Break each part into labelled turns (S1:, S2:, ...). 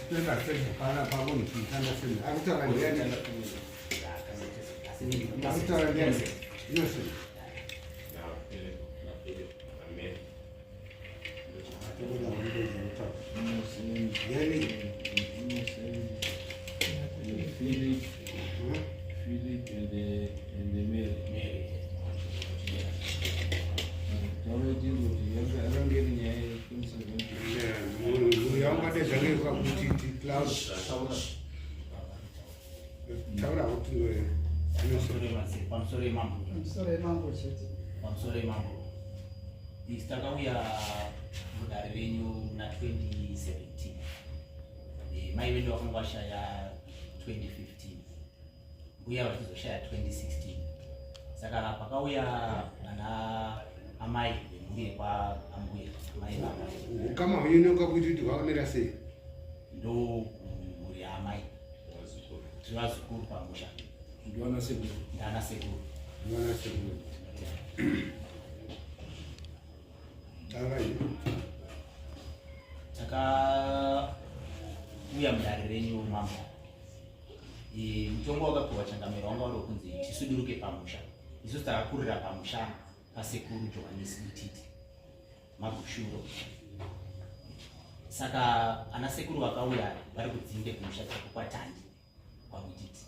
S1: Explain accept pana pavo nitanda semi. Akutaura ndiani? Akutaura ndiani? Innocent. Ndiani?
S2: Philip, Philip and the, and the Mary. Taura kuti yanga iri nyaya ye2017.
S1: Munhu yaungade zvange kwakuti ti cloud. Taura kuti Innocent.
S3: Pamusoro yemambo.
S4: Pamusoro yemambo chete.
S3: Pamusoro yemambo. Isi takauya mudare renyu muna 2017. Mai vedu vakanga vashaya 2015, mbuya vachizoshaya 2016. Saka pakauya vana amai vemhuri yekwaambuya, amai vamai.
S1: Ukama hwenyu nekakuti kuti hwakamira sei?
S3: Ndo mhuri yaamai, tiri vazukuru pamusha.
S2: Ndiwana sekuru.
S3: Ndana sekuru.
S1: Mwana sekuru. Taura iyi.
S3: Takauya mudare renyu, mambo. Mutongo wakapiwa changamiro wanga uri wekunzi tisuduruke pamusha. Isusu takakurira pamusha pasekuru Johanisi Butiti Magushuro. Saka ana sekuru vakauya vari kudzinde kumusha kwatandi kwaButiti.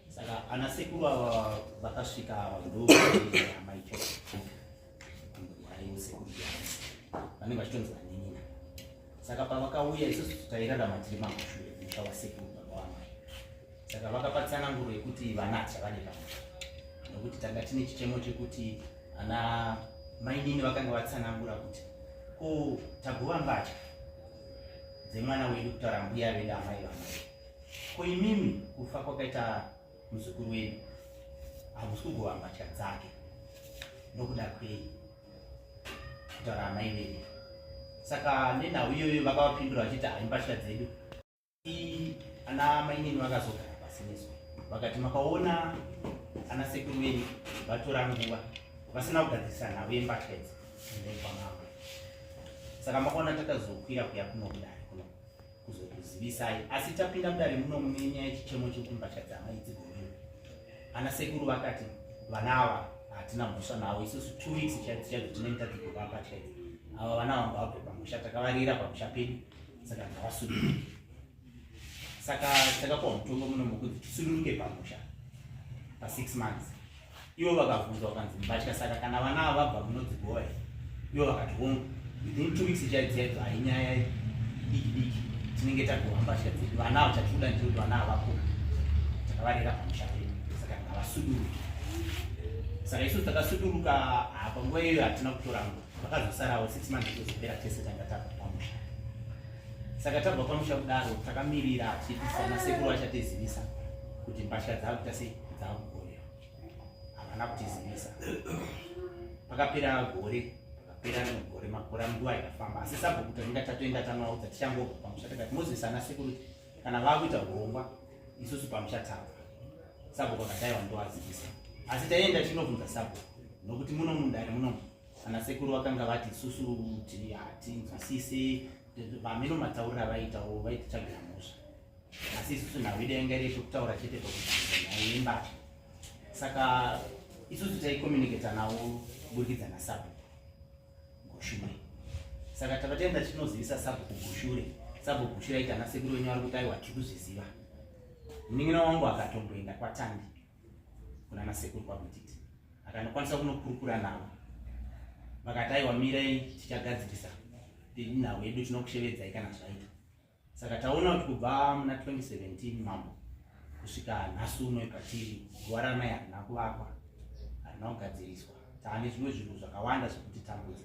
S3: Saka ana sekuru ava vakasvika, ndo amai sekuru Johanisi vanenge vachitonzi vanin'ina. Saka pavakauya, isusu tairarama tiri mamushure musha wasekuru baba wamai. Saka vakapa tsananguro yekuti vana hachavade pamusha, nokuti tanga tine chichemo chekuti ana mainini vakanga vatsanangura kuti ko tagova mbatya dzemwana wedu, kutaura mbuya vedu, amai vamai, ko imimi kufa kwakaita muzukuru wedu hamusi kugova mbatya dzake nokuda kwei, kutaura amai vedu. Saka nenhau iyoyo vakavapindura vachiti hai, mbatya dzedu. Ana mainini vakazogara pasi nesu vakati makaona ana sekuru venyu vatora nguva vasina kugadzirisa nhau yembatya idzi, endai kwamambo. Saka makaona takazokwira kuya kuno kudare kuno kuzokuzivisai. Asi tapinda mudare muno mune nyaya yechichemo chekuti mbatya dzamai dzigovewe, ana sekuru vakati vana ava hatina mhosva navo. Isusu 2 weeks chaidzo chaidzo tinenge tadzigova mbatya idzi. Ava vana vanga vabve pamusha, takavarira pamusha pedu, saka ngavasuduruke. Saka takapiwa mutongo muno mokunzi tisuduruke pamusha pa6 months. Ivo vakabvunzwa vakanzi mbatya saka kana vana ava vabva munodzigova here? Ivo vakati hongu, within 2 weeks chaidzo chaidzo, hainyaya diki diki, tinenge tagova mbatya dzedu. Vana ava chatikuda ndechekuti vana ava vakura, takavarera pamusha pedu, saka ngavasuduruke. Saka isusu takasuduruka. Apa nguva iyoyo hatina kutora nguva, vakazosarawo 6 months kuzopera, tese tanga tabva pamusha. Saka tabva pamusha kudaro, takamirira tichiti ana sekuru vachatizivisa kuti mbatya dzakuita sei, dzakugoverwa. Havana kutizivisa. Pakapera gore, pakapera rimwe gore, makore, nguva ikafamba. Asi sabhuku tainga tatoenda tanovaudza tichangobva pamusha, takati mozivisa ana sekuru kuti kana vakuita urongwa, isusu pamusha tabva. Sabhuku akati aiwa, ndowazivisa. Asi taienda tinobvunza sabhuku nokuti muno mundare munomu ana sekuru vakanga vati isusu hatinzwisisi vamino matauriro avaitawo, vaititsvagira mhosva. Asi isusu nhau yedu yanga iri yekutaura chete pakubvunza nhau yembatya. Saka isusu taicommunicata navo kuburikidza nasabhuku Gushure. Saka takatoenda tinozivisa sabhuku Gushure. Sabhuku Gushure aiti ana sekuru wenyu vari kuti aiwa, tiri kuzviziva. Munin'ina wangu akatomboenda kwaTandi kuna nasekuru kwaButiti, akanokwanisa kunokurukura navo. Vakati aiwa, mirai, tichagadzirisa nhau yedu, tinokushevedzai kana zvaita. Saka taona kuti kubva muna 2017, mambo, kusvika nhasi uno patiri, guva ramai harina kuvakwa, harina kugadziriswa. Taane zvimwe zvinhu zvakawanda zvekutitambudza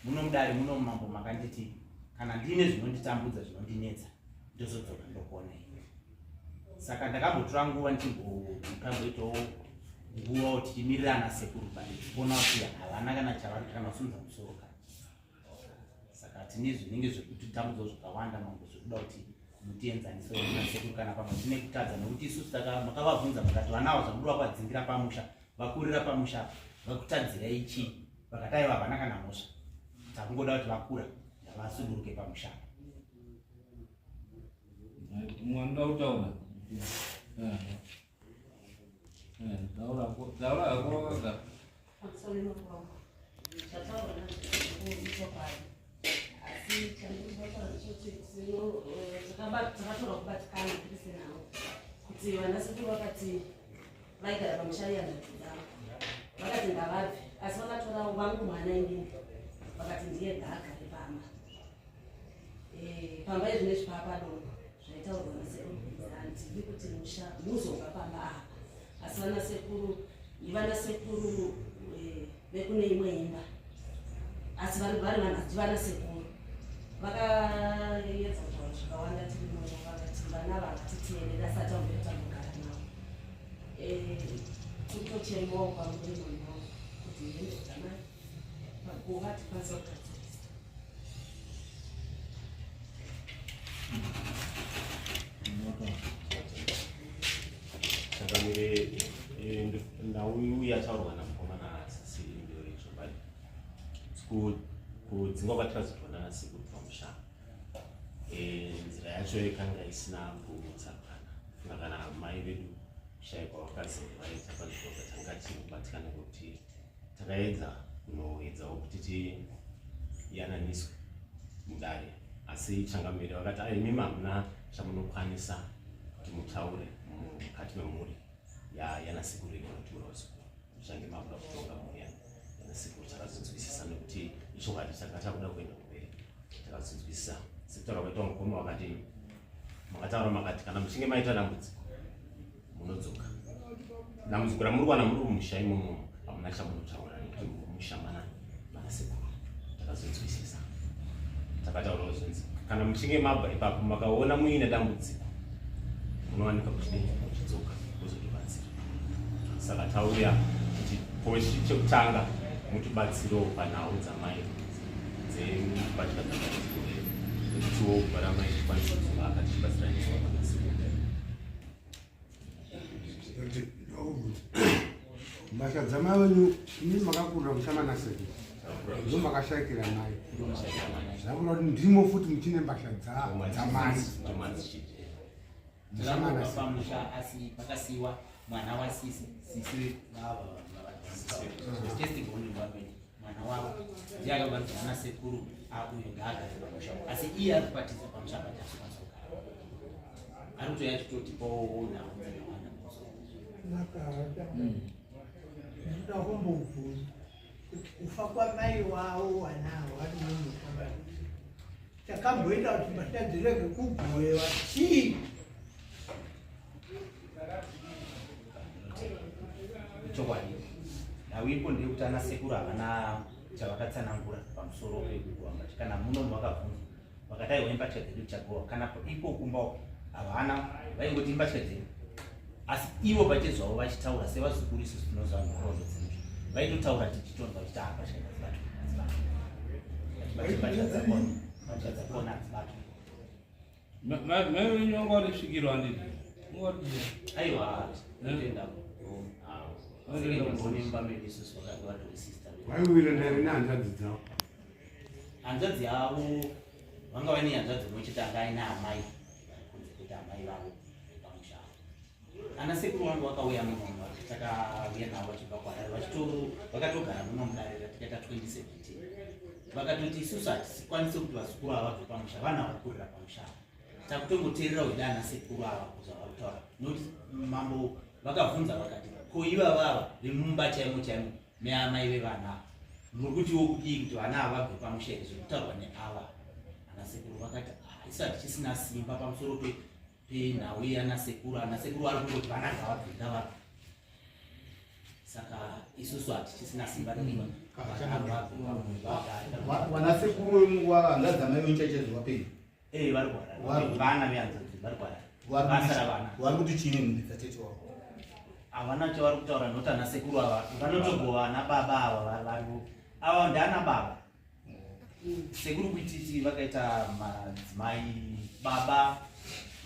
S3: muno mudare muno. Mambo, makanditi kana ndine zvinonditambudza, zvinondinetsa, ndozodzoka ndokuona iwe. Saka ndakambotora nguva ndichimbokamboitawo nguvawo tichimirirana sekuru, but tichiona kuti havana kana chavari kana kusimudza musoro kana. Saka tine zvinenge zvekutitambudzawo zvakawanda, mambo, zvekuda kuti mutienzaniso nasekuru kana pamwe tine kutadza, nokuti isusu makavabvunza mukati vana avo zvamudiwa kwadzingira pamusha, vakurira pamusha, vakutadzirai chii? Vakati aiwa, havana kana mhosva, takungoda kuti vakura ngavasuduruke pamusha.
S2: Mumwe anoda kutaura. Taura taura hako wakagara.
S4: Pamusoro pemakwambo zvataurwa nazvo ichokwadi, asi chandinotaura ndechekuti takatorwa kubatikana tiri senhau kuti vana sekuru vakati vaigara pamusha yehanzvadzi dzavo, vakati ngavabve, asi vakatora vangu mwana inini, vakati ndiye ngaagare pamba. Pamba izvinezvi paapadoko zvaitaurwa nasekuru kunzi handidi kuti musha muzobva pamba apa, asi vanasekuru ndivanasekuru vekune imwe imba, asi vari vari vanhu hati vanasekuru vakaedza kutaura zvakawanda tiri muno, vakati vana vangatiteerera asati ambopeta kugara navo. Tiri kutochemawo kwamuri mwana kuti hembe dzamai paguva tikwanisa kugadzirisa.
S5: Changamire, nhau yataurwa namukomana sisi ndeyechokwadi. Kudzingwa kwatakazoitwa nanasekuru pamusha, nzira yacho yakanga isina kutsarukana. Funga kana mai vedu kushayikwa vakazenge vaita panzvimbo patanga tiri kubatikana kuti takaedza kunoedzawo kuti tiyananiswe mudare, asi changamire vakati, "Ai, imimi hamuna chamunokwanisa kuti mutaure mukati memhuri yanasekuru inotura usiku, muchange makuda kutonga mhuri yanasekuru." Takazonzwisisa nekuti ichokwadi tanga takuda kuenda kumberi. Takazonzwisisa sekutaura kwaitwa mukoma, wakati makataura makati kana muchinge maita dambudziko munodzoka. Dambudziko ramuri kuwana muri mumusha imomo hamuna chamunotaura nekuti mumusha mana manasekuru. Takazonzwisisa, takataurawo zvinzi kana muchinge mabva ipapo makaona muine dambudziko munowanika muchidii muchidzoka muzotibatsira. Saka tauya kuti poshi chekutanga mutibatsirewo panhau dzamai dzembatya dzakadziko nekutiwo guva ramai tikwanise kuzovaka tichibatsiraniswa panasekuru.
S1: Kuti ndokubvunza, mbatya dzamai venyu, imi makakurira mushamana sekuru, ndo makashayikira mai, zvakureva kuti ndimo futi muchine mbatya dzamai mushamana
S3: Takabva
S1: sekuru?
S3: pamusha, asi pakasiyiwa mwana wasisi, sisi vava testimony wavene mwana wavo ndiye akavanzi ana sekuru auyo ngaagare pamusha, asi iye ari kupatidza pamusha pati asikwanisa kugara, ari kutoya achitotipawo nhau dzakawanda pamusoro.
S6: Makada ndinoda kumbobvunza kuti kufa kwamai wavo vanawo vari mumusha vaviri chakamboita kuti mbatya dzirege kugovewa chii?
S3: Chokwadi nhau ipo ndeyekuti ana sekuru havana chavakatsanangura pamusoro pekugowa mbatya. Kana muno makabvunzwa vakati aiwa, imbatya dzedu tichagowa. Kana ipo kumba uko havana, vaingoti imbatya dzedu, asi ivo pachezvavo vachitaura sevazukuru, isusu tinoziva nhoroondo dzemusha, vaitotaura tichitonzwa vachiti, "Ah, mbatya ngadzibatwe, ngadzibatwe." Vachibata mbatya dzakona, mbatya dzakona hadzibatwe.
S2: Mai wenyu wanga vari svikiro, handiti? Wanga vari chii?
S3: Aiwa, tinoenda mboni medu isusu vakanga vatori sister vedu.
S1: Vaiwirirana here nehanzvadzi dzavo?
S3: Hanzvadzi yavo vanga vaine hanzvadzi imwe chete anga aina amai vari kunze kwete amai vavo vepamusha. Ana sekuru vangu vakauya muno, takauya navo vachibva kuHarare, vakatogara muno mudare ratikaita 2017. Vakatoti isusu hatisikwanisi kuti vazukuru ava vabve pamusha, vana vakurira pamusha ava, takutongoteerera weda ana sekuru ava kuzvavari kutaura, nokuti mambo vakabvunza vakati, "Ko ivavava vemumba chaimo chaimo meamai vevana ava, muri kutiwo kudii kuti vana ava vabve pamusha here zvekutaurwa neava?" Ana sekuru vakati, "Ah, isu hatichisina simba pamusoro penhau yana sekuru. Ana sekuru vari kungoti vana ngavabve, ngavabve, saka isusu hatichisina simba rekuti vana vabve pamusha."
S7: Vana sekuru hanzvadzi dzamai venyu chaichaizvo vapenyu?
S3: Eh, vari kuHarare, vana vehanzvadzi vari kuHarare, basa ravana.
S7: Vari kuti chii nemhuri dzatete wavo?
S3: Havana chavari kutaura nokuti ana sekuru ava vanotogova ana baba ava varivo, ava ndaana baba. Sekuru kuititi vakaita madzimai baba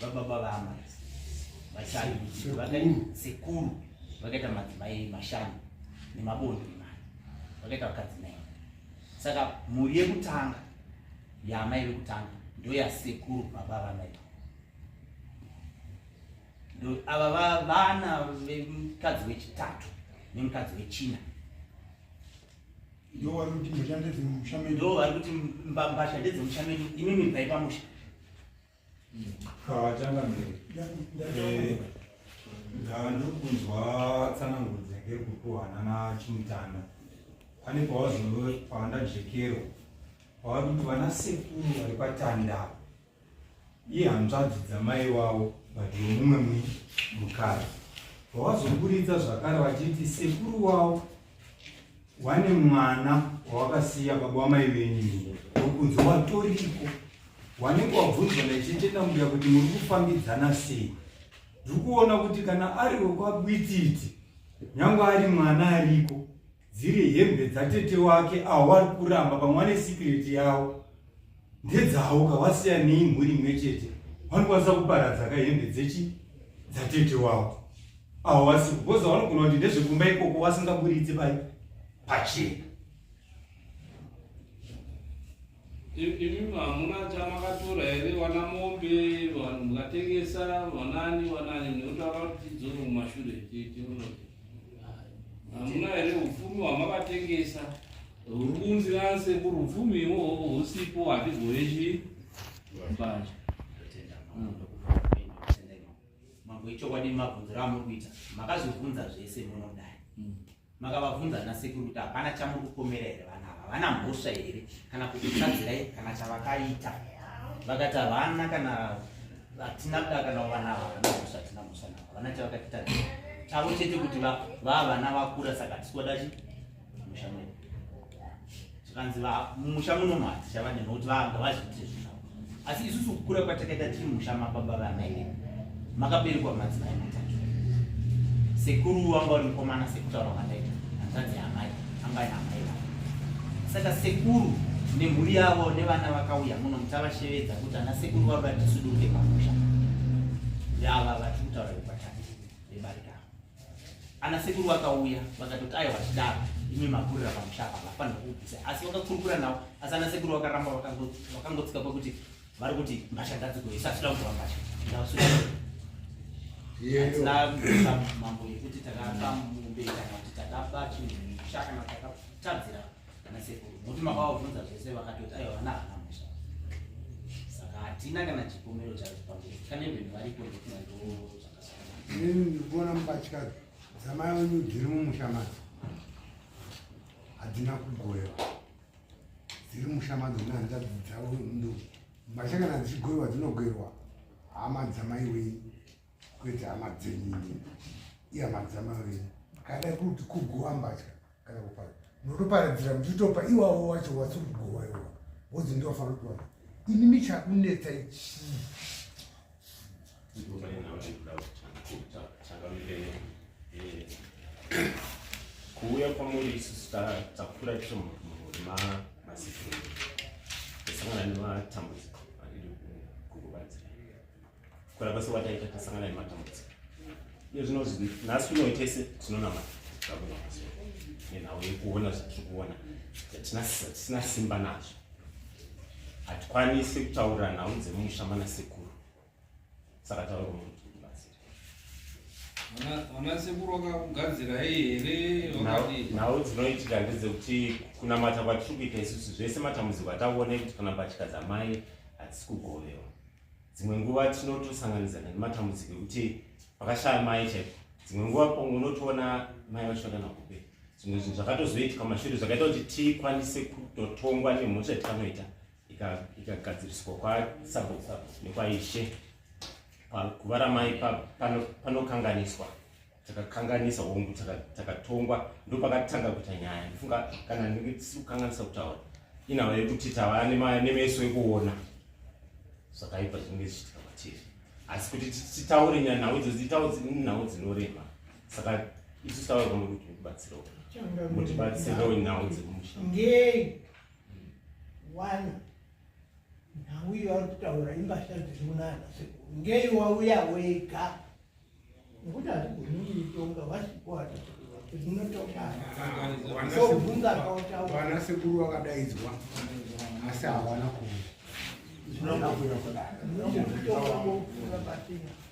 S3: vababa vaamai vashanu. Sekuru vakaita madzimai mashanu nemabondo imai, vakaita vakadzi nai. Saka mhuri yekutanga yaamai vekutanga ndo yasekuru baba vamai. Ava vana vemukadzi wechitatu nemukadzi wechina.
S8: Ndo vari kuti mbatya ndedzemusha medu.
S3: Ndo vari kuti mbatya ndedzemusha medu, imimi bvai pamusha.
S8: Changamire, ndiri kunzwa tsananguro dzinenge iri kupiwa nana Chimutanda. Pane pawandajekerwa pavari kuti vana sekuru vari patandaro ihanzvadzi dzamai wavo but wemumwe mukadzi. Vawazoburitsa zvakare vachiti sekuru wavo wane mwana wawakasiya baba wamai venyu ndokunzi watoriko wanenge wabvunzwa naichetenda mbuya kuti muri kufambidzana sei. Ndiri kuona kuti kana ari wekwabwititi nyange ari mwana ariko dziri hembe dzatete wake awo wari kuramba pamwe wane secret yavo ndedzawo ka wasiya nei mhuri imwe chete vanokwanisa kuparadza ka hembe dzechi dzatete wavo awo wasi because vanogona kuti ndezvekumba ikoko wasingaburitsi pai pachena.
S2: Imi hamuna chamakatora here wana mombe vanhu mukatengesa wanani wanani nekuti vakati tidzoke kumashure tione hamuna here upfumi hwamakatengesa huri kunzi nasekuru upfumi ihwohwo husipo hatigove chii mbanje.
S3: Mambo ichokwadi mabvunziro amuri kuita makazvibvunza zvese munodai makavabvunza nasekuru kuti hapana chamuri kupomera here vana ava havana mhosva here kana kukutadzirai kana chavakaita vakati havana kana hatina kuda kana vana ava havana mhosva hatina mhosva navo havana chavakatitadzira chavo chete kuti vaa vana vakura saka hatisi kuda chi musha mwedu zvikanzi mumusha munomu hatichavane nokuti vanga vazviitire zvinhu asi isusu kukura kwatakaita tiri musha mababa vamai vedu makaberekwa madzimai matatu sekuru wanga uri mukomana sekutaura kwandaita hanzvadzi yaamai anga aina amai vavo saka sekuru nemhuri yavo nevana vakauya muno muchavashevedza kuti ana sekuru varoda tisuduke pamusha ava vatiri kutaura vekwatatu vebarika ana sekuru vakauya vakatoti aiwa chidaro imi makurira pamusha apa vafanira kubvisa asi vakakurukura navo asi ana sekuru vakaramba vakangotsika kwekuti vari kuti mbatya ngadzigove tinoda kugova mbatya hatina mambo yekuti takaba mombe kana kuti takaba chinhu musha kana takatadzira ana sekuru nokuti makavabvunza zvese vakatoti aiwa vana havana mhosva saka hatina kana chipomero chacho pamberi kane vanhu varipo ndokuti ndo
S1: Inini ndikuona mbatya dzamai wenyu dziri mumusha madzo hadzina kugovewa dziri musha madzo nehanzvadzi dzavo ndo mbatya kana dzichigovewa dzinogoverwa hama dzamai wenyu kwete hama dzenyu inini ihama dzamai wenyu kana kuti kugowa mbatya kana kupara munotoparadzira muchitopa iwawo wacho wasiri kugowa iwawo wozi ndofanira kuwana inini chakunetsa ichii.
S5: Kuuya kwamuri isusu takura tiri mumhuri masekuru tasangana nematambudziko andidi kukubatsira kura kwese kwataita tasangana nematambudziko iye zvino nhasi uno tese tinonamata takunamata nenhau yekuona zvatiri kuona zvatisina simba nazvo hatikwanisi kutaura nhau dzemusha mana sekuru saka taura kuti tibatsire.
S2: Vana sekuru vakakugadzirai here? Vakadii?
S5: Nhau dzinoitika ndedzekuti kunamata kwatiri kuita isusu zvese matambudziko ataona ekuti kana mbatya dzamai hadzisi kugovewa. Dzimwe nguva tinotosanganidzana nematambudziko ekuti pakashaya mai chaipo. Dzimwe nguva pamwe unotoona mai vacho kana kupe. Zvimwe zvinhu zvakatozoitika mashure zvakaita kuti tikwanise kutotongwa nemhosva yatikanoita ikagadziriswa kwasabhuku nekwaishe. Guva ramai panokanganiswa takakanganisa hongu takatongwa ndopakatanga kuita nyaya ndifunga kana ndinge tisiri kukanganisa kutaura inhau yekuti tava nemeso ekuona zvakaipa zvinenge zvichiitika kwatiri asi kuti titaure nhau idzodzo nhau dzinorema saka isu taura kwamuri kuti mutibatsirewo mutibatsirewo nhau dzemumusha
S6: ngei wana nhau iyo ari kutaura imbasha dziri kunana sekuru ngei wauya wega nekuti hatigoni kuitonga vasipo hatinotongasobvunza kautaura
S1: vana sekuru vakadaidzwa asi havana kuuya.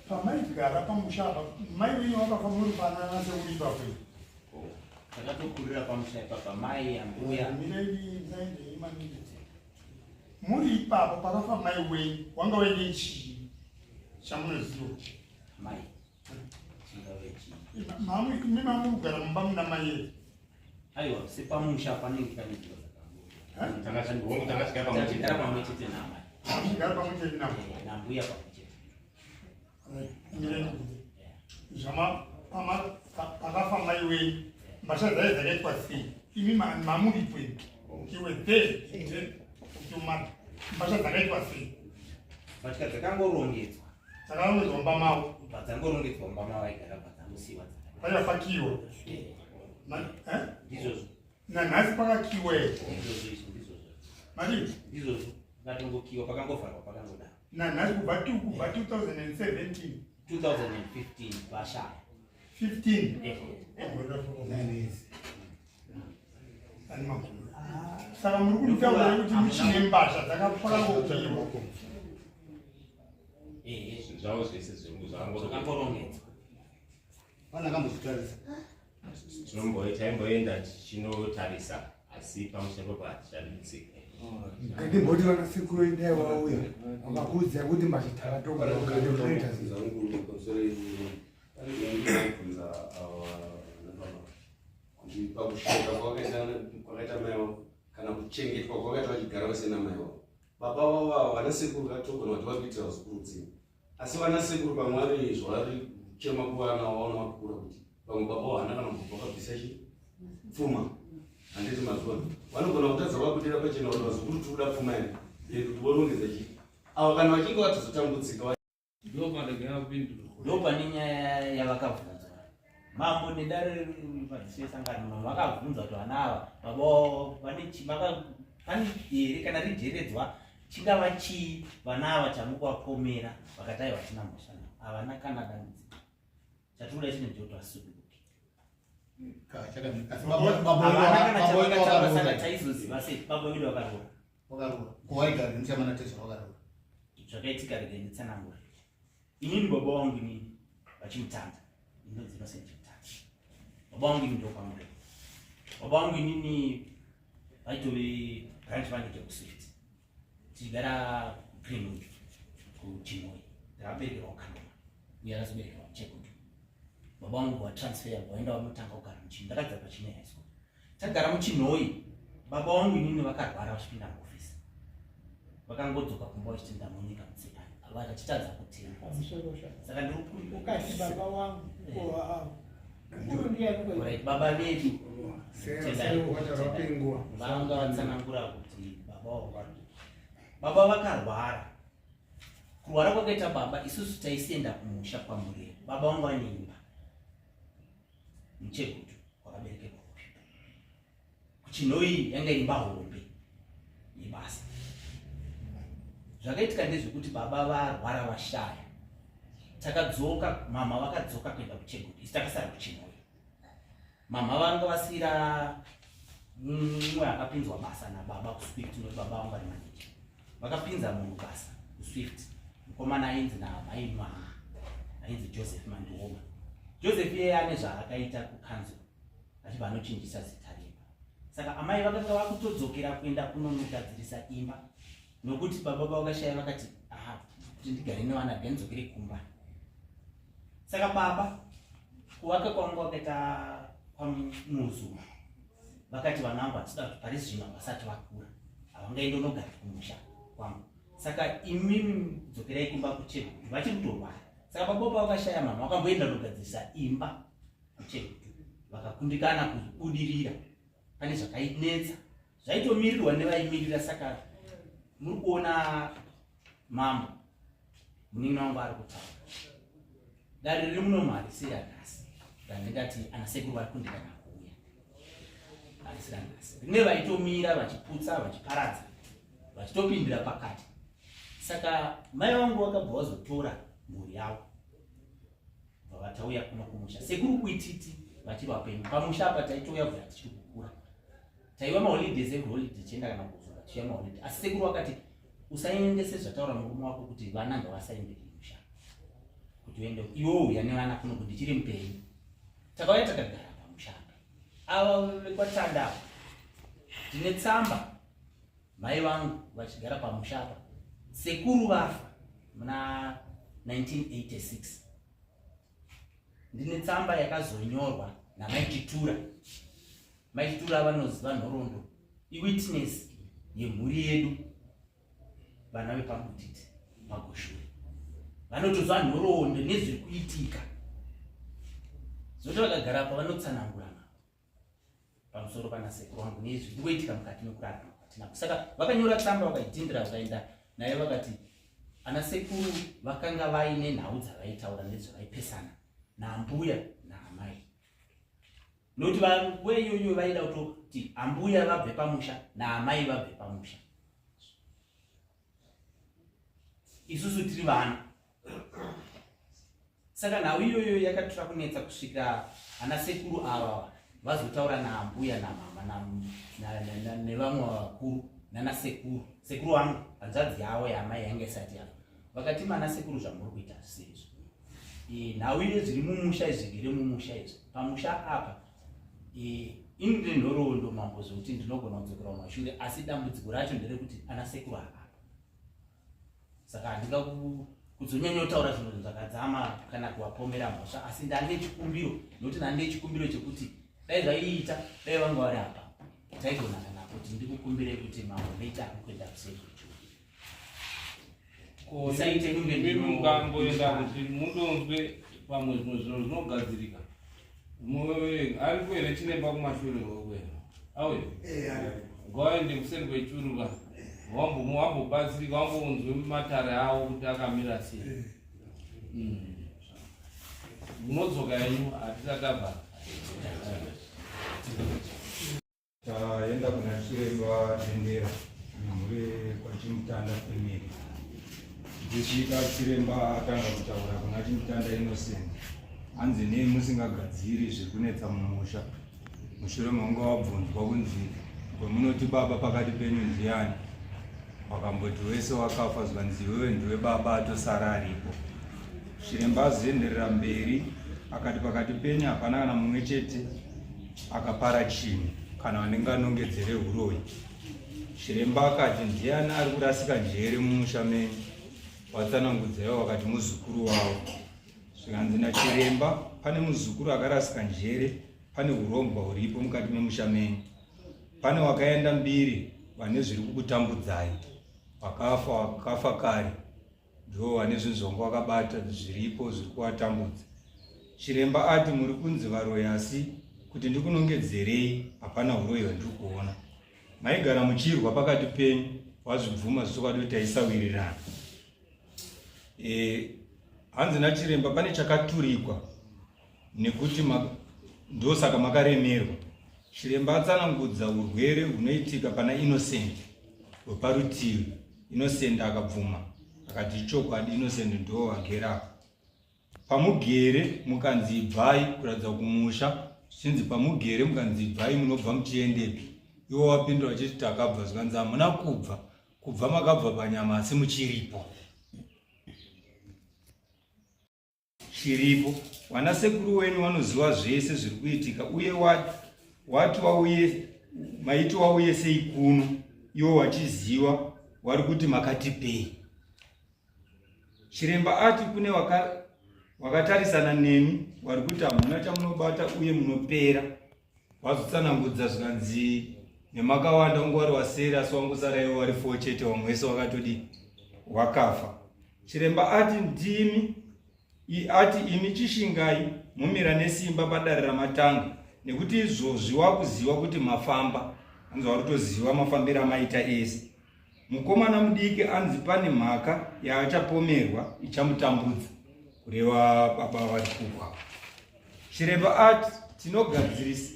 S9: Pamaigara pamusha apa, mai wenyu vakafa muri panana sekuru ipapo here?
S3: Takatokurira pamusha ipapa, mai ambuya.
S9: Muri ipapo pakafa mai wenyu, wanga waine chii chamunoziva?
S3: Mai chingave chii?
S9: Imi mamugara mumba muna mai here?
S3: Aiwa, sepamusha panenge pane zviro
S5: Takasvika
S3: pamwe chete namai.
S9: Muchigara pamwe chete navo?
S3: Nambuya pamwe chete.
S9: Mireni zvama pakafa mai wenyu, mbatya dzaye dzakaitwa sei? Imi mamuripo imi, you were there kuti umata, mbatya dzakaitwa sei?
S3: Mbatya dzakangorongedzwa.
S9: Dzakarongedzwa mumba mavo?
S3: Dzangorongedzwa mumba mavo, aigara padzangosiiwa.
S9: Pakafakiwa?
S3: Ndizvozvo.
S9: Nanhasi pakakiwa here?
S3: Ndizvozvo izvo, ndizvozvo.
S9: Madii?
S3: Ndizvozvo, pakatongokiwa, pakangovharwa pakangodaro.
S9: Nanhasi kubva 2017?
S3: 2015 vashaya.
S9: 15? Ani makore. Saka muri kunditaurira kuti muchine mbasha dzakapakangokiwa?
S5: Zvinhu zvavo zvese
S3: zvakangorongedzwa.
S7: Vana kambozvitarisa.
S5: Taimboenda tichinotarisa, asi pamusha ipapo hatichadi kutsika.
S1: Ngatimboti vana sekuru endai wauya vakakuudzai kuti mbasha takatogaoita.
S10: Zangu pamusoro, pane zvandinobvunza ava nababa kuti pakushaika kwakaita mai vavo kana kuchengetwa kwakaita vachigara vese namai vavo, baba vavo ava, vana sekuru vatogona kuti vakuitira vazukuru tsini, asi vana sekuru pamwe vane zvavari kuchema kuvana vaona vakura kuti vamwe baba vahana kana kubva vakabvisa chi pfuma, handiti? Mazuva vanogona kutadza vabudira pachena kuti vazukuru tiri kuda pfuma yedu, kuti vorongedza chii ava kana vachinge vatozotambudzika.
S3: Ndo pane nyaya yavakabvunzwa mambo nedare madziso esangano. Vakabvunza kuti vana ava baba vavo vane pane here kana rijeredzwa, chingava chii vana ava chamukuvapomera? Vakati aiwa, hatina mhosva navo, havana kana dambudziko, chatinoda chine ndechekuti vasuduruke.
S7: Asi
S3: Havana kana
S7: baba wenyu
S3: chavakataura, saka
S7: wakaroora?
S3: taizoziva sei baba vedu vakaroora?
S7: Wakaroora kuwaigara nemuchamana tezva wakaroora?
S3: Zvakaitika, regai nditsanangure. Inini baba vangu inini vaChimutanda, inonzi Innocent Chimutanda. Baba vangu ini ndokwamure, baba vangu inini vaitove branch manager kuSwift, tichigara Greenwood kuChinhoyi. Ndakaberekerwa kuKandoma uye akazoberekerwa muChegutu. Baba vangu vatransfer, vaenda vanotanga kugara muChinhoyi. Ndakadzidza paChinhoyi High School. Tagara muChinhoyi, baba vangu inini vakarwara vachipinda muofisi, vakangodzoka kumba vachiti ndamunyika mutsekani, vachitadza kutenda. Saka ndiri
S6: Ukati baba wangu, ko mukuru ndiani?
S3: Alright, baba vedu.
S1: Sei wataura?
S3: Vanga vatsanangura kuti baba vangu, baba vakarwara. Kurwara kwakaita baba, isusu taisienda kumusha kwaMureri. Baba vangu vane imba muChegutu kwakaberekerwa kupipa kuChinhoyi, yanga imba hombe yebasa. Zvakaitika ndezvekuti baba varwara vashaya, takadzoka, mama vakadzoka kuenda kuChegutu, isu takasara kuChinhoyi. Mama vanga vasira mumwe akapinzwa basa nababa kuSwift, nokuti baba vangu vari manager, vakapinza munhu basa kuSwift, mukomana ainzi namai ma ainzi Joseph Mandioma. Joseph iyeye ane zvaakaita kukanzuro, achibva anochinjisa zita remba. Saka amai vakanga vakutodzokera kuenda kunonogadzirisa imba, nokuti baba vakashaya, vakati aha, kuti ndigare nevana ngandidzokere kumba. Saka baba kuvaka kwangu vakaita kwaMuzuma, vakati vana vangu hatida kuti pari zvino havasati vakura, havangaende unogara kumusha kwangu, saka imimi dzokerai kumba kuChegutu, vachiri kutorwara. Saka baba pavakashaya, mama vakamboenda kunogadzirisa imba kuChegutu, vakakundikana kubudirira, pane zvakainetsa zvaitomirirwa nevaimirira. Saka muri kuona mambo, munin'ina wangu ari kutaura, dare riri muno harisi ranhasi randingati ana sekuru vari kundikana kuuya, harisi ranhasi, rine vaitomira vachiputsa, vachiparadza, vachitopindira pakati. Saka mai vangu vakabva vazotora mhuri yavo, bva vatauya kuno kumusha. Sekuru kuititi vachiri vapenyu pamusha apa, taitouya bvira tichiri kukura, taiva maholidays, every holiday tichienda kana kuzora tichiya maholiday. Asi sekuru vakati usaende sezvataura murume wako kuti vana ngavasaende kumusha. kuti uende iwe uya nevana kuno kuti ndichiri mupenyu. Takauya takagara pamusha apa. Ava vekwaTanda ava tine tsamba mai vangu vachigara pamusha apa sekuru vafa muna 1986 ndine tsamba yakazonyorwa namai Chitura. Mai Chitura vanoziva nhoroondo, iwitness yemhuri yedu vana vepamutiti paGoshure vanotozwa nhoroondo nezviri kuitika zvoto vakagara apa vanotsanangura pamusoro pana sekuru wangu nezviri kungoitika mukati mekurarama kwatinako. Saka vakanyora tsamba vakaidhindira vakaenda nayo vakati ana sekuru vakanga vaine nhau dzavaitaura nezvavaipesana naambuya naamai nokuti vanguva iyoyo vaida kutoti ambuya vabve pamusha naamai vabve pamusha isusu tiri vana. Saka nhau iyoyo yakatora kunetsa kusvika ana sekuru ava vazotaura naambuya namama nevamwe vakuru nana sekuru. Sekuru wangu hanzvadzi yavo yaamai yanga isati yafa vakati mana sekuru zvamuri kuita zvisiri izvo, nhau yezviri mumusha izvi zvigere mumusha izvi pamusha apa ini ndine nhoroondo mambo zvekuti ndinogona kudzokera kumashure asi dambudziko racho nderekuti ana sekuru ava saka handinga kuzonyanya kutaura zvinhu zvakadzama kana kuvapomera mhosva asi ndane chikumbiro nokuti ndane chikumbiro chekuti dai zvaiita dai vanga vari apa taigonana nako kuti ndikukumbirei kuti mambo ndoita kuenda kuseri kwechuru.
S2: Usaite kunge mukamboenda kuti mundonzwe pamwe zvimwe zvinhu zvinogadzirika. Ariko here chiremba kumashure wekwena? Auye. Ngawaende kuseri kwechuru ka. Wambobatsirika wambonzwe matare avo kuti akamira sei. Munodzoka henyu hatisati tabva.
S8: Taenda kuna chiremba Dendera nemhuri kwaChimutanda family. Tichisvika chiremba atanga kutaura kuna Chimutanda Innocent. Hanzi nei musingagadziri zviri kunetsa mumusha? Mushure mekunge wabvunzwa kunzi wemunoti baba pakati penyu ndiani? Wakamboti wese wakafa zvikanzi iwewe ndiwe baba atosara aripo. Chiremba azoenderera mberi akati pakati penyu hapana kana mumwe chete akapara chinhu kana vandinganongedzere huroyi. Chiremba akati ndiani ari kurasika njere mumusha menyu? Watsanangudza iwo wakati muzukuru wavo. Zvikanzi nachiremba pane muzukuru akarasika njere, pane hurombwa huripo mukati memusha menyu. Pane wakaenda mbiri vane zviri kukutambudzai, vakafa wakafa kare ndivo vane zvinhu zvanga wakabata zviripo zviri kuvatambudza. Chiremba ati muri kunzi varoyi asi kuti ndikunongedzerei hapana huroyi hwandiri kuona. Maigara muchirwa pakati penyu wazvibvuma zvechokwadi kuti taisawirirana. Hanzi nachiremba pane chakaturikwa nekuti ndosaka makaremerwa. Chiremba atsanangudza urwere hunoitika pana Innocent hweparutivi. Innocent akabvuma akati ichokwadi, Innocent ndo agere apa. Pamugere mukanzi ibvai kuratidza kumusha, zvichinzi pamugere mukanzi ibvai munobva muchiendepi? Iwo wapindura vachiti takabva, zvikanzi hamuna kubva, kubva makabva panyama asi muchiripo. Chiripo vana sekuru wenyu vanoziva zvese zviri kuitika uye wati wauye maiti wauye sei kuno iwo wachiziva wari kuti makatipei. Chiremba ati kune wakatarisana nemi wari kuti hamuna chamunobata uye munopera. Wazotsanangudza zvikanzi nemakawanda unge wari waseri asi wangosara iwo wari 4 chete vamwe wese wakatodi wakafa. Chiremba ati ndimi ati imi chishingai momira nesimba padare ramatanga nekuti izvozvi wakuziva kuti mafamba anzi wakutoziva mafambiro amaita ese. Mukomana mudiki anzi pane mhaka yaachapomerwa ichamutambudza kureva baba vari kufa. Chiremba ati tinogadzirisa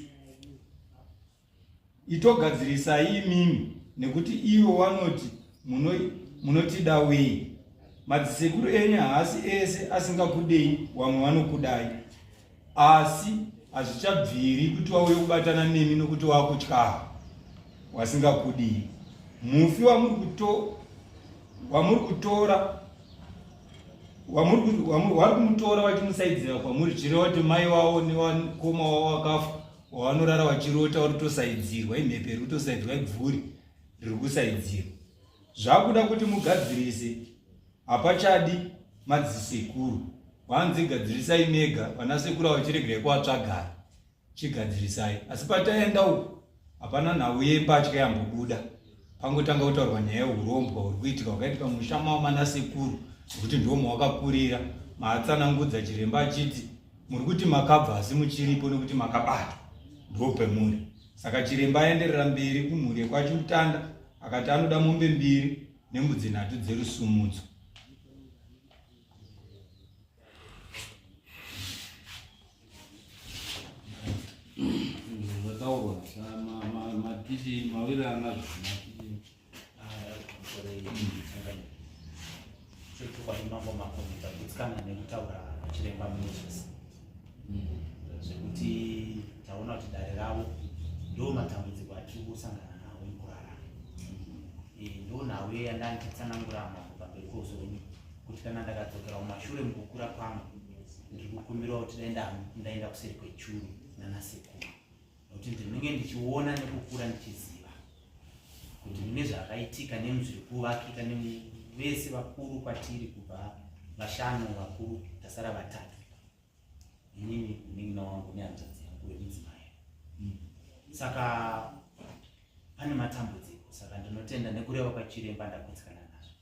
S8: itogadzirisai imimi nekuti ivo vanoti munotida wei. Madzisekuru enyu haasi ese asingakudei, vamwe vanokudai asi hazvichabviri kuti wauye kubatana nemi nokuti wakutya wasingakudii. Mufi wamuri kutora Vari kumutora vachimusaidzira kwamuri zvireva kuti mai wavo nevakoma wavo vakafa wavanorara vachirota vari kutosaidzirwa imhepo iri kutosaidzirwa ibvuri riri kusaidzirwa. Zvakuda kuti mugadzirise hapachadi madzisekuru vanzi gadzirisai mega vanasekuru avo chiregerai kuvatsvagara chigadzirisai asi pataenda uku hapana nhau yembatya yambobuda pangotanga kutaurwa nyaya yeurombwa huri kuitika hwakaitika mumusha mavo manasekuru nekuti ndiwo mawakakurira maatsanangudza chiremba achiti muri kuti makabva asi muchiripo nekuti makabatwa ndo pemuri saka chiremba aenderera mberi kumhuri yekwachimutanda akati anoda mombe mbiri nembudzi nhatu dzerusumudzo
S2: Zvataurwa matiti mawirirana nazvo
S3: Chokwadi mambo Makoni tagutsikana nekutaura chiremba Moses zvekuti taona kuti dare ravo ndo matambudziko atiri kusangana nawo mukurarama. Ndo nhau yandanditsanangura mambo pamberi pouso wenyu kuti kana ndakadzokera kumashure mukukura kwangu ndiri kukumbirawo kuti dai ndaenda kuseri kwechuru nanasekuru nokuti ndinenge ndichiona nekukura ndichiziva kuti mune zvakaitika nemuzviri kuvakika nevese vakuru kwatiri kubva vashanu vakuru tasara vatatu inini munin'ina wangu nehanzvadzi yangu wemudzimai saka pane matambudziko saka ndinotenda nekureva kwachiremba ndagutsikana nazvo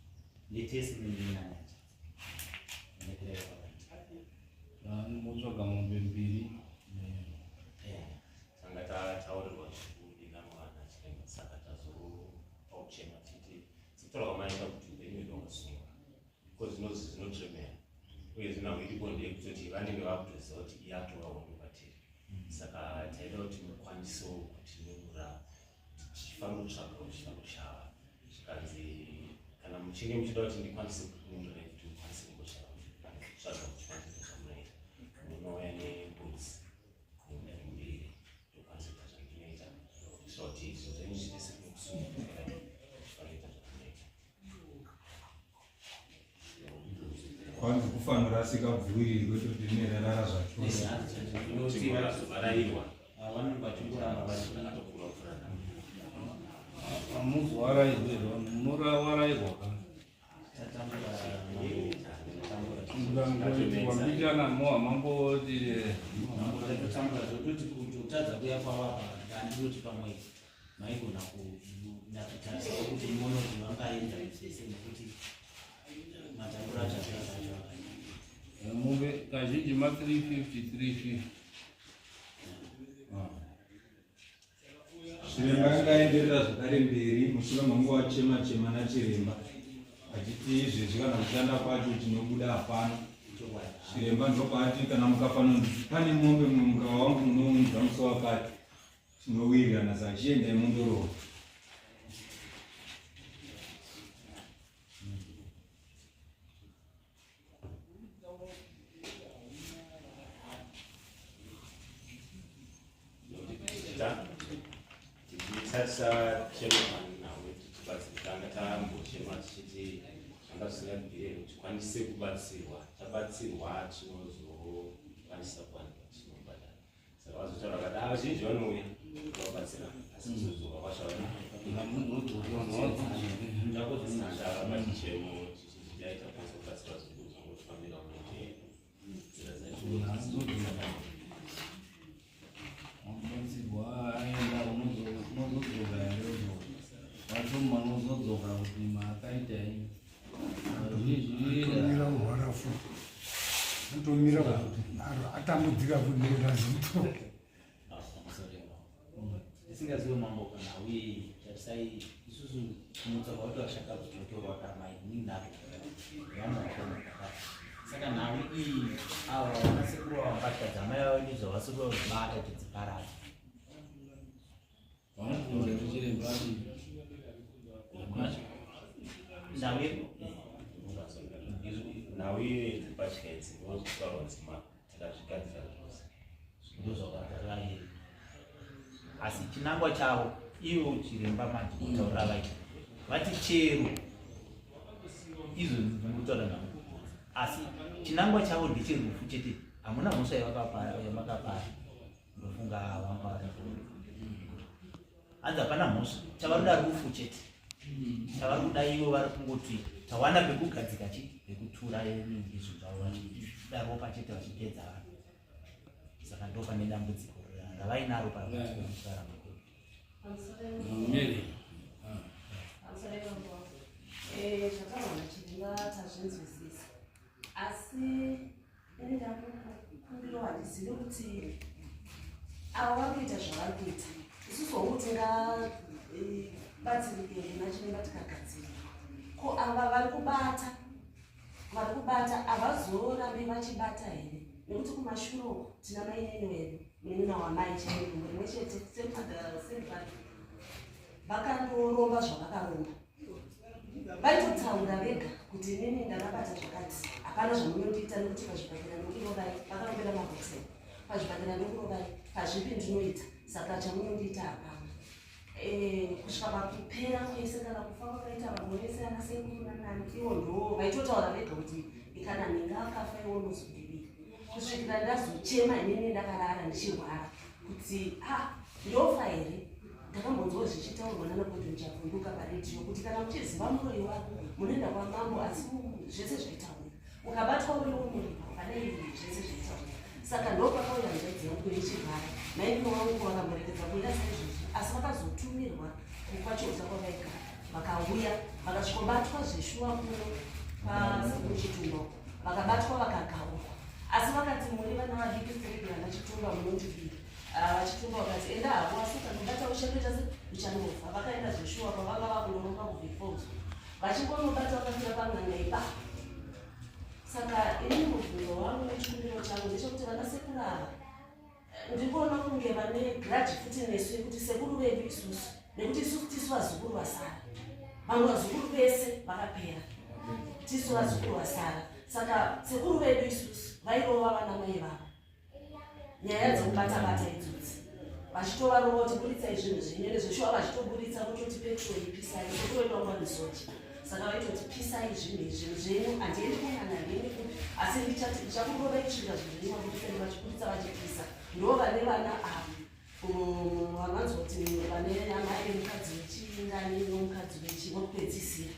S3: ndetese munin'ina nehanzvadzi nekureva kwavaita
S2: motsvaga mombe mbiri
S5: tanga tataurirwa zvekudina mwana chiremba saka tazopa kuchema titi sekutaura kwamaita kuti upenyu hwedu hwakasungwa because zvinozi zvinotremera uye zvinhau iripo ndeyekutoti vanenge vakutoziva kuti iye atova hondo kwatiri saka taida kuti mukwanisewo kutinunura tichifanira kutsvaga kuchifanoshava zvikanzi kana muchinge muchida kuti ndikwanise kukununura kuti mukwanise kungoshava kutsvaga muchikwanisa zvamunoita munouya nembudzi mombe mbiri ndokwanisa kuita zvandinoita kuitira kuti zvinhu zvenyu zviite sekusununguka muchifanoita zvamunoita
S8: Kwanzi kufanorasika bvuri kwete kuti rine rarara zvachose.
S2: Hamuzowarairwa here vanhu munowarairwa ka ndangoitirwa mbichana moha mamboti
S3: Tatotambura zvototi kutotadza kuya kwavapa ndandinoti pamwe maigona kunyatsotarisa kuti muone kuti vangaenda zvese nekuti matambura acho acho acho
S2: akaita. Mombe kazhinji ma 350 350.
S8: Chiremba angaenderera zvakare mberi mushure mangu wachema chema nachiremba achiti izvezvi kana kushanda kwacho chinobuda hapana. Chiremba ndopaati kana mukafanonzi pane mombe mumwe mukava wangu munounza musi wakati tinowirirana saka chiendai mundorowa.
S5: Tichitarisa chema nhau tichibatsirikana tambochema tichiti zvanga zvisingabvire kuti tikwanise kubatsirwa tabatsirwa tinozokwanisa kuwanikwa tinobhadhara saka vazotaura vakati ah vazhinji vanouya vabatsira asi kuzodzoka kwacho havana chichemo tichiti dai takwanisa kubatsirwa zvedu zvangotifambira unenge nzira dzacho
S2: Wabatsirwa aenda unozodzoka here uzo wacho manozodzoka kuti makaita ini
S1: Atomira kurwara futi atomira kuti atambudzika futi nekuda zito
S3: tisingazive mambo kana uye tarisai isusu kumutsa kwakuti vashaka kutotorwa kamai ninavo vamwe saka nhau iyi ava vanasekuru ava mbatya dzamai vavo ndizvo vasiri vazvibata kuti dziparadzwe
S2: vanobvunza chiremba
S3: nhau yedu
S5: nhau iyo yedzimbatya idzi ndozvitaurwa nzima takazvigadzira zvose
S3: ndozvakatarai asi chinangwa chavo ivo chiremba manje kutaurira vaita vati chero izvo ndikutaura navo Asi chinangwa chavo ndecherufu chete, hamuna mhosva yamakapara. Ndofunga vanga vari hanzi hapana mhosva, chavaroda rufu chete. Chavari kuda ivo vari kungoti tawana pekugadzika chi pekutura izvo zvavo vachida ropa chete vachipedza vanhu. Saka ndo pane dambudziko ravainaro pakurarama kwedu.
S4: Zvataurwa nachiremba tazvinzwisisa, asi ini ndakukumbiro handizivi kuti avo vari kuita zvavari kuita isusu hongu tingabatsirike nachiremba tikagadzirira. Ko ava vari kubata vari kubata havazorambi vachibata here? Nekuti kumashure uku tina mainini wedu, munin'ina wamai chaiye, dumbu rimwe chete, same mother same father, vakandoromba zvavakaromba. Vaitotaura vega kuti inini ndakabata zvakati, hapana zvamunondiita nekuti pazvibhadhera ndokurovai, vakarombera mahoteri, pazvibhadhera ndokurovai, pazvipi ndinoita, saka chamunondiita hapana. Kusvika pakupera kwese kana kufa kwakaita vamwe vese ana sekuru nanani, ivo ndo vaitotaura vega kuti kana nhinga akafa iwo unozodii, kusvikira ndazochema inini ndakarara ndichirwara kuti a ndofa here. Ndakambonzwa zvichitaurwa nana Godwin Chavunduka paredhiyo kuti kana muchiziva muroyi wako munoenda kwamambo, asi zvese zvaitaurika ukabatwa uri unoripa pane zvese zvaitaurika. Saka ndo pakauya hanzvadzi yangu yechirwara, maini wangu vakamborekedza kuuya saizvozvo, asi vakazotumirwa kwachota kwavaigara, vakauya vakasvikobatwa zveshuwa kuno kwaSekuru vakabatwa vakagaurwa. Asi vakati muri vana vadiki stereki vana Chitumba munondidii? VaChitumba vakati enda hako, asi ukanobata uchandoita se uchandofa. Vakaenda zveshuwa pavanga vakunoromba kuVifalls, vachingonobata vakafira pan'anga ipapo. Saka ini mubvunzo wangu nechikumbiro changu ndechekuti vana sekuru ava ndikuona kunge vane grudge futi nesu yekuti sekuru vedu isusu, nekuti isusu tisu vazukuru vasara, vamwe vazukuru vese vakapera, tisu vazukuru vasara. Saka sekuru vedu isusu vairova vana mai vavo, nyaya dzekubata-bata idzodzi, vachitovarova kuti buritsai zvinhu zvenyu, ende zveshuwa vachitoburitsa vototi petrol ipisai. Sekuru vedu vanga nesoja, saka vaitoti pisai zvinhu izvi, zvinhu zvenyu, handiendi kun'anga, handiendi kupi, asi ndichakurovai kusvika zvinhu zvenyu maburitsa. Ende vachiburitsa vachipisa. Ndo vane vana ava vanonzwa kuti vane amai mukadzi wechingani nomukadzi wekupedzisira.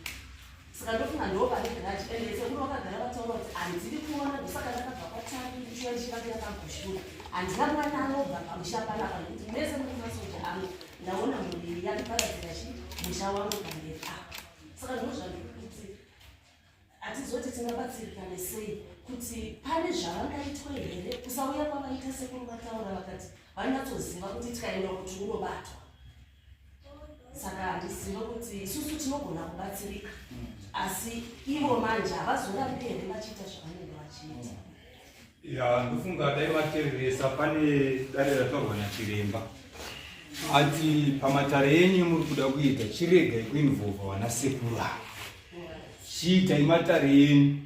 S4: Saka ndofunga ndo pane grudge, ende sekuru vakagara vataura kuti handiri kuona, ndosaka ndakabva kwaTari ndichiuya ndichivakira paGushura. Handina mwana anobva pamusha panapa nekuti mese muri masoja angu, ndaona mhuri yandiparadzira chi musha wangu pamberi apa. Saka ndo zvandiri kuti hatizoti tingabatsirikane sei, kuti pane zvavangaitwe here kusauya kwavaita. Sekuru vataura vakati vanyatsoziva kuti tikaenda kuti unobatwa, saka handizive kuti isusu tinogona kubatsirika, asi ivo manje havazorambi here vachiita zvavanenge vachiita?
S8: Ya, ndofunga dai matereresa pane dare rataurwa nachiremba, ati pamatare enyu muri kuda kuita, chiregai kuinvolva vana sekuru ava, chiitai matare enyu.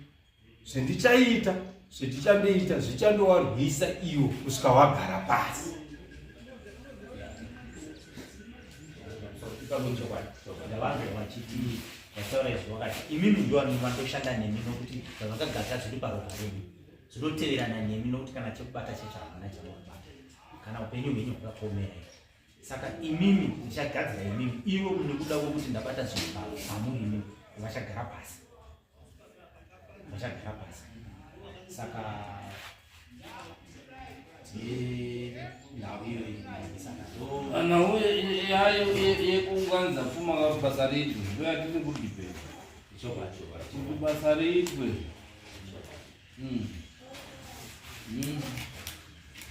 S8: Zvendichaita, zvendichandoita zvichandowarwisa iwo kusvika wagara pasi.
S3: Ndavanzwa vachiti vataura izvo, vakati imimi ndo vandoshanda nemi nokuti zvavakagadzira zviri paropa renyu, zvinoteverana nemi, nokuti kana chekubata chacho havana chavanobata, kana upenyu hwenyu hwakakomera. Saka imimi ndichagadzira imimi, ivo nekuda kwekuti ndabata zvinhu pamuri imimi vachagara pasi, vachagara pasi. Saka nhau iyoyi, saka ndo
S2: Nhau yayo yekuunganidza pfuma, basa riitwe, ndoyatiri kudhibheta
S5: Chokwadi.
S2: kuti basa riitwe.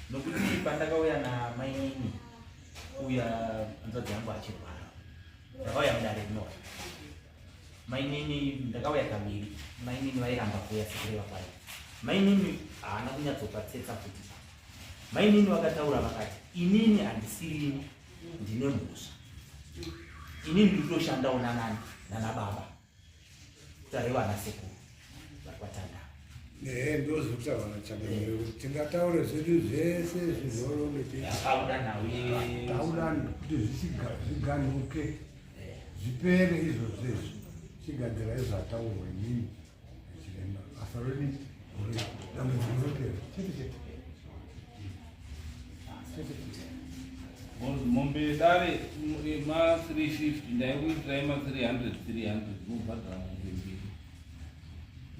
S3: Nokuti pandakauya namainini uya, hanzvadzi yangu achirwara, ndakauya mudare rinora mainini, ndakauya kaviri, mainini vairamba kuuya. Sekureva kwayo, mainini haana kunyatsopatsetsa kuti mainini vakataura vakati inini handisirini ndine mhosva, inini ndiri kutoshandawo nanani nana baba, kuti areva ana sekuru vari kwatanda.
S1: Ehe, ndozvekutaura nachangamire kuti tingataure zvedu zvese zvinhoroondo.
S3: Akabuda nhau
S1: Taurani kuti zviganuke, zvipere izvozvo izvi, chigadzirai zvataurwa inini chiremba. Asi Basa rodi dambudziko rinopera chete chete.
S2: Mombe yedare ma 350 ndaikuitirai ma 300 300 mobhadhara mombe mbiri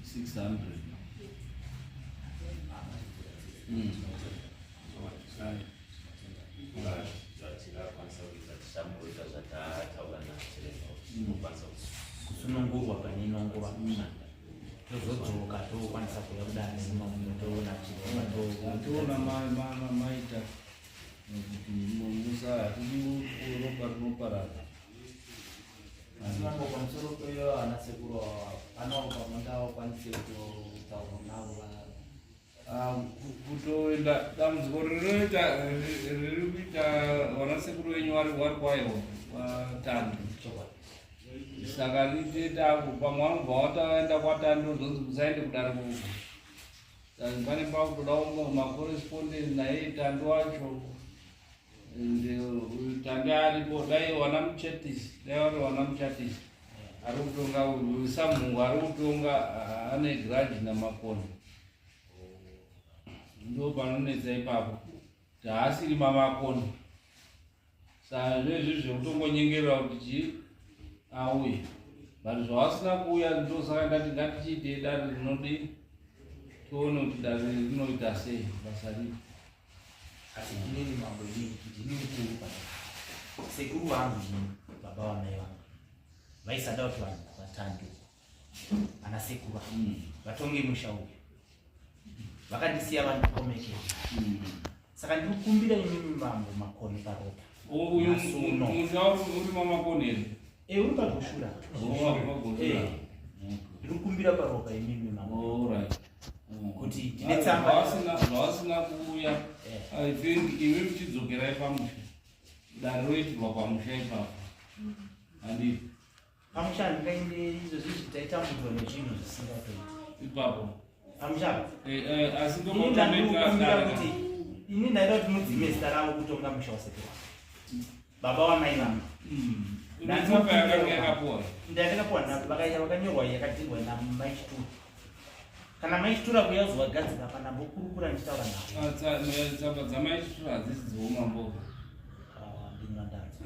S2: 600.
S5: Zvatingakwanisa kuita tichamboita zvatataura nachiremba kuti tinokwanisa
S3: kusunungurwa pane ino nguva kushanda, tozodzoka tokwanisa kuuya kudare muno toona chiremba.
S2: Toona maita kuti musa hatidi ropa rinoparadza.
S11: Asi mambo, pamusoro peyo ana sekuru ava, panawo pamangakwanise kutaura navo?
S2: Ah, kutoenda dambudziko rinoita riri kuita vana sekuru venyu vari kwaiwa kwatandi, saka ritoita pamwe vanobva wataenda kwatandi ozonzi musaende kudare kuko. Saka pane pakutoda macorrespondence naye Tandi wacho. And uyu Tandi aripo, dai wana Muchatisi, dai vari wana Muchatisi ari kutonga uyu Samhungu ari kutonga, ah, ane grudge naMakoni. Ndo panonetsa ipapo kuti haasiri maMakoni, saka zvezvi zvekutongonyengerera kuti chii auye, but zvavasina kuuya, ndosaka ndati ngatichiitei dare rinodii, tione kuti dare rinoita sei basa ripi.
S3: Asi inini mambo, inini ndini mukuru pana sekuru vangu. Inini baba vamai vangu vaisada kuti vanhu vatande ana sekuru vangu vatonge musha uyu, vakandisiya vandikomekera. Saka ndiri kukumbira imimi mambo Makoni paropa.
S2: Uyu
S3: Masuno.
S2: Musha uri maMakoni here?
S3: E, uri paGoshura.
S2: Pagoshura.
S3: Eh, ndiri kukumbira paropa imimi mambo
S2: Alright.
S3: kuti tine tsamba.
S2: Zvavasina kuuya, I think imi muchidzokerai pamusha, dare roitirwa pamusha ipapo, handii?
S3: Pamusha handingaende izvozvi, zvitaitambudzwa nezvinhu zvisingatoiti.
S2: Ipapo.
S3: Pamusha.
S2: Asi
S3: Ini ndandikukumbira kuti ini ndaida kuti mudzime zita ravo kutonga musha wasekuru baba wamai vangu.
S2: Tsamba yakanga yakapuwa?
S3: Ndandakapuwa vakaita vakanyorwa yakadhindwa namai Chitura. Kana mai Chitura kuya kuzovagadzira pana mbokurukura ndichitaura navo.
S2: Ah, tsamba dzamai Chitura hadzisi dzeumambo.
S3: Ndingandadzo.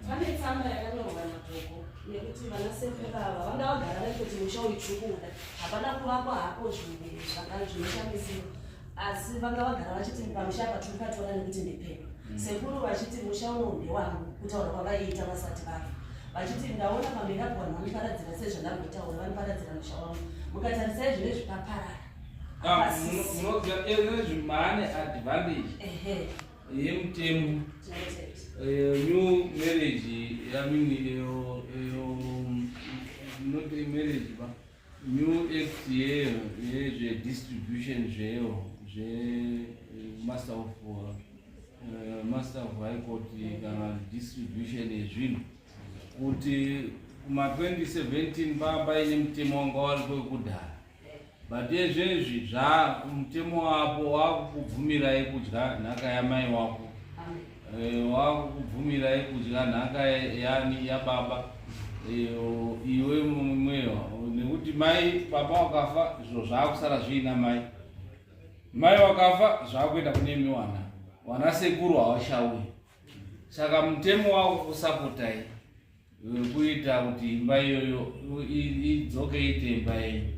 S4: Pane tsamba yakanyorwa nagogo nekuti vana sekuru ava vanga vagara vari kuti musha uyu tiri kuuda, hapana kuvakwa hapo zvinhu zvinoshamisira, asi vanga vagara vachiti pamusha apa tiri kupatora nekuti ndepedu. Sekuru vachiti musha uno ndewangu, kutaura kwavaiita vasati vafa, vachiti ndaona pamberi apo vanhu vanoparadzira, sezvandambotaura, vanoparadzira musha wangu. Mukatarisai zvinezvi paparara.
S2: Munoziva ezvi maane advantage yemutemo.
S4: Tinotenda.
S2: New marriage, I mean, not a marriage ba new act yeyo yezvedistribution zveyo zve master of high court kana distribution yezvinhu, kuti kuma 2017 paa paine mutemo wanga wariko wekudhara, but ezvezvi zva mutemo wapo wakukubvumirai kudya nhaka yamai wako. Wakukubvumirai kudya nhaka yani yababa. Iwe mumweyo, nekuti mai baba wakafa, zviro zvaakusara zviina mai, mai wakafa zvaakuenda kune imi wana wana sekuru havachauyi. Saka mutemo wakukusapotai wekuita kuti imba iyoyo idzoke iite imba yenyu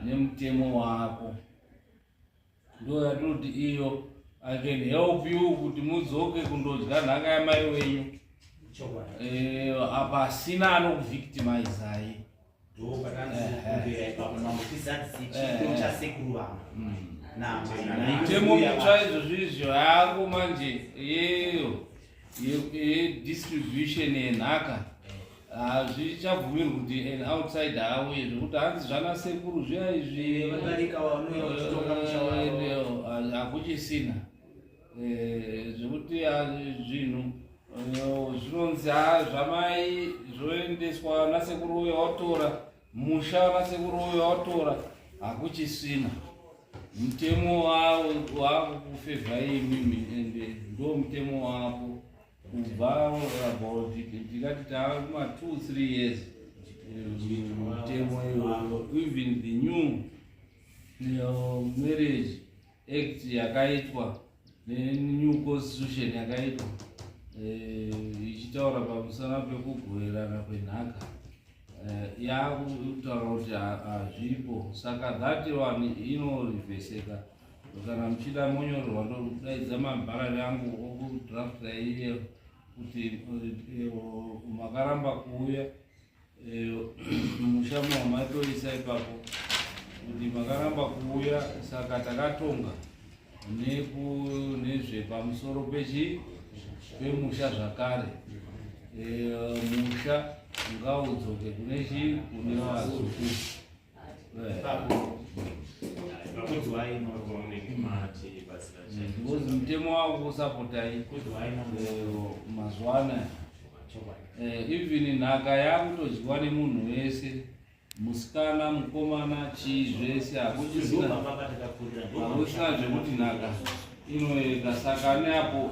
S2: nemutemo wako. Ndo yatinoti iyo I can help you kuti mudzoke kundodya nhaka yamai wenyu. Apa asina anokuvictimizai.
S3: Ndopatanikumbira ipapo mambo, tizadzise chido chasekuru vangu.
S2: Mutemo mutsva izvozvo izvo yako manje yeyo yedistribution yenhaka, hazvichabvumirwi kuti an outsider auye zvekuti hanzi zvana sekuru zviya izvi.
S3: Vadarika vanouya vachitonga musha wavo.
S2: Hakuchisina. Zvekuti ah, zvinhu zvinonzi ah, zvamai zvoendeswa nasekuru uyo watora musha, nasekuru uyo watora, hakuchisina. Mutemo wakukufevhai imimi, ende ndo mutemo wako kubva about ndingati taa kuma 2 3 years. Mutemo iyoyo, even the new Marriage Act yakaitwa nenew constitution yakaitwa ichitaura pamusana pekugoverana kwenhaka, yakutaura kuti hazvipo. Saka that one inorivheseka. Kana muchida monyorerwa, ndodaidza mabharari angu okudrafta iye kuti makaramba kuuya musha matoisa ipapo kuti makaramba kuuya, saka takatonga nezvepamusoro pechi pemusha zvakare. Musha ngaudzoke kune chi kune vazukuru.
S5: Kudzwai munenge matibatsira.
S2: Because mutemo wakusapotai mazuva anaya, even nhaka yakutodyiwa nemunhu wese, musikana, mukomana, chii, zvese. Hakuchisina zvekuti nhaka inoenda. Saka neapo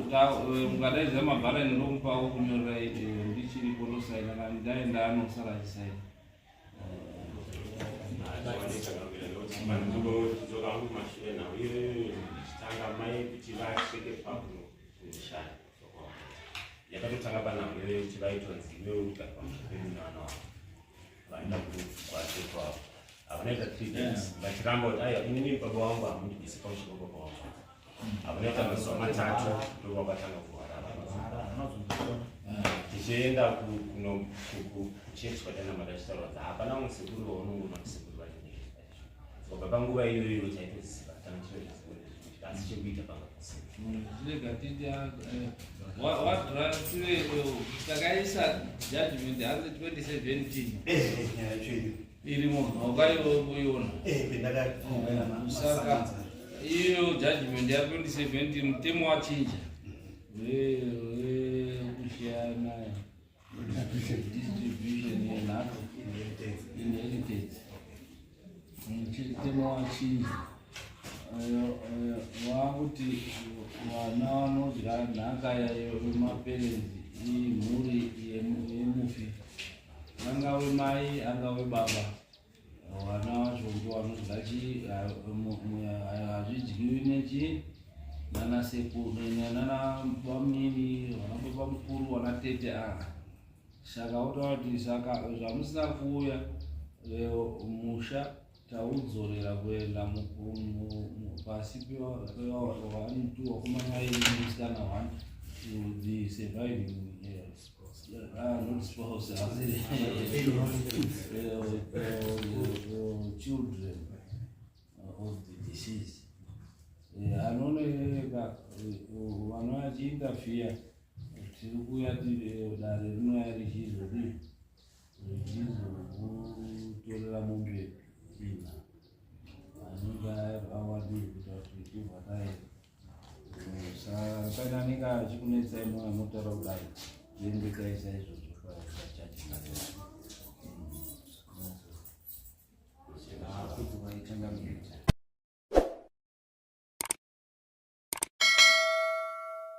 S2: mukadaidza mabharani, ndomupawo kunyorera ndichiripo, ndosaina. Kana ndaenda, anosara achisaina.
S5: Ndodzoka hangu kumashure nhau iyoyo ichitanga, mai kuti vasvike pakushaya, yakatotanga panhau iyoyo kuti vaitonzi iwewe ugara pamusha pedu nevana wavo vaenda kwatete wavo. Havanoita 3 days vachiramba kuti aiwa, inini baba vangu hamundibvisi pamusha pababa vangu. Havanoita mazuva 3 ndovakatanga kurwara. Tichienda kuchechi kwatanamata, tichitaura kuti hapana mumwe sekuru vaunongoona kuti sekuru vachinenge. Kubva panguva iyoyo chaitoziva tanga chitoziva, asi chekuita panga pasina.
S2: Rega titi wadraftire, takaisa judgment hanzi 2017.
S7: Nyaya yacho iyo.
S2: Irimo, wakaiona? Saka iyo judgment ya 2017, mutemo wachinja wekushiyana, distribution yenhaka, inheritance. Mutemo wachinja wakuti vana vanodya nhaka yemaparents imhuri yemufi, angave mai, angave baba. Vana vacho ndo vanodya chi hazvidyiwi nechi nana sekuru nana bamunini, vana baba mukuru, vana tete aa. Saka wotaura kuti saka zvamusina kuuya, musha taudzorera kuenda pasi pevantu vakomana vairi nemusikana one to the surviving, not spouse, asi children of the deceased. Anooneka vana vachiinterfere, tiri kuuya dare rinouya richizodii, richizokutorera mombe 4 anenge awadii kuita kuti tibva taenda. Saka paine anenge achikunetsai, moya motaura kudai, tiende taisa izvozvo pachaji.